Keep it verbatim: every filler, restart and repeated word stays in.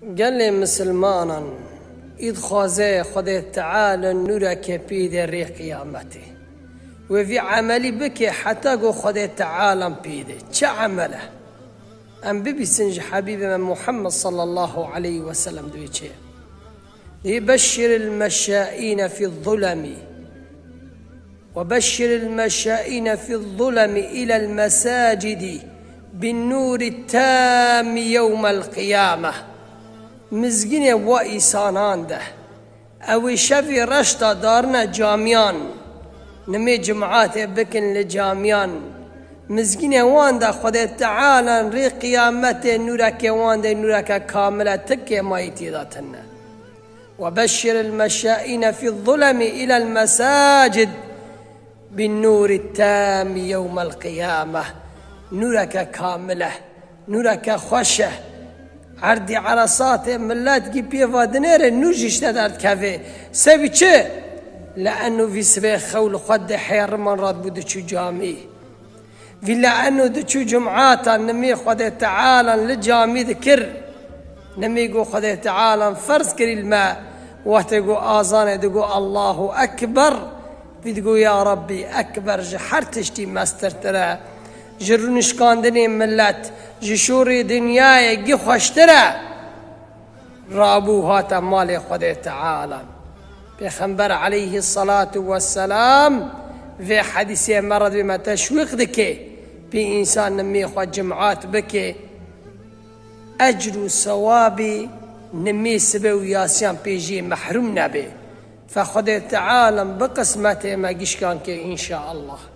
Gelê misilmanan î dixwaze Xwedê Teala nûreke pê de rê qiyametê. Wê vî emelî bike heta ku Xwedê Teala pê de. Çi emel e? Em bibîsin ji Hebîbê me Muhammed sallallahu aleyhi ve sellem divê çi? Dê beşşiril meşşaîne fî zulemi. وبشر المشائين في الظلم إلى المساجد بالنور التام يوم القيامة. Mizgînê wa îsanan de. Ew ê şevê reşta darine camiyan. Nimê cimatê bikin li camiyan. Mizgînê wan de Xwedê Teala rê qiyametê nûrekê wan de nûreke kamil e, tikê mayî tê de tune. وبشر المشائين في الظلم إلى المساجد بالنور التام يوم القيامة. Nûreke kamil e, nûreke xweş e. Erdî eresatê millet gî pê ve dinêre nûr ji îşte derdikeve. Sebî çi? Li eno vî sibê xew li xwe dihêriman radibû diçû camî. Vî li eno diçû cumata nimê Xwedê Teala li camî dikir. Nimê ku Xwedê Teala ferz kirî li me, wextê ku azanê digo Allahu Ekber, vî digo ya Rabbî Ekber ji her tiştî mestirtir e. Ji rûnişkandinê millet, ji şorê dinyayê gî xweştir e. Rabû hate malê Xwedê Teala. Pêxember aleyhî salatu we selam vê hedîsê me re divê me teşwîq dike. Pê însan nimê xwe cimat bike, ecr û sewabî nimê sibe û yasiyan pê jê mehrûm nebe. Fe Xwedê Teala bi qismetê me gişkan ke înşaallah.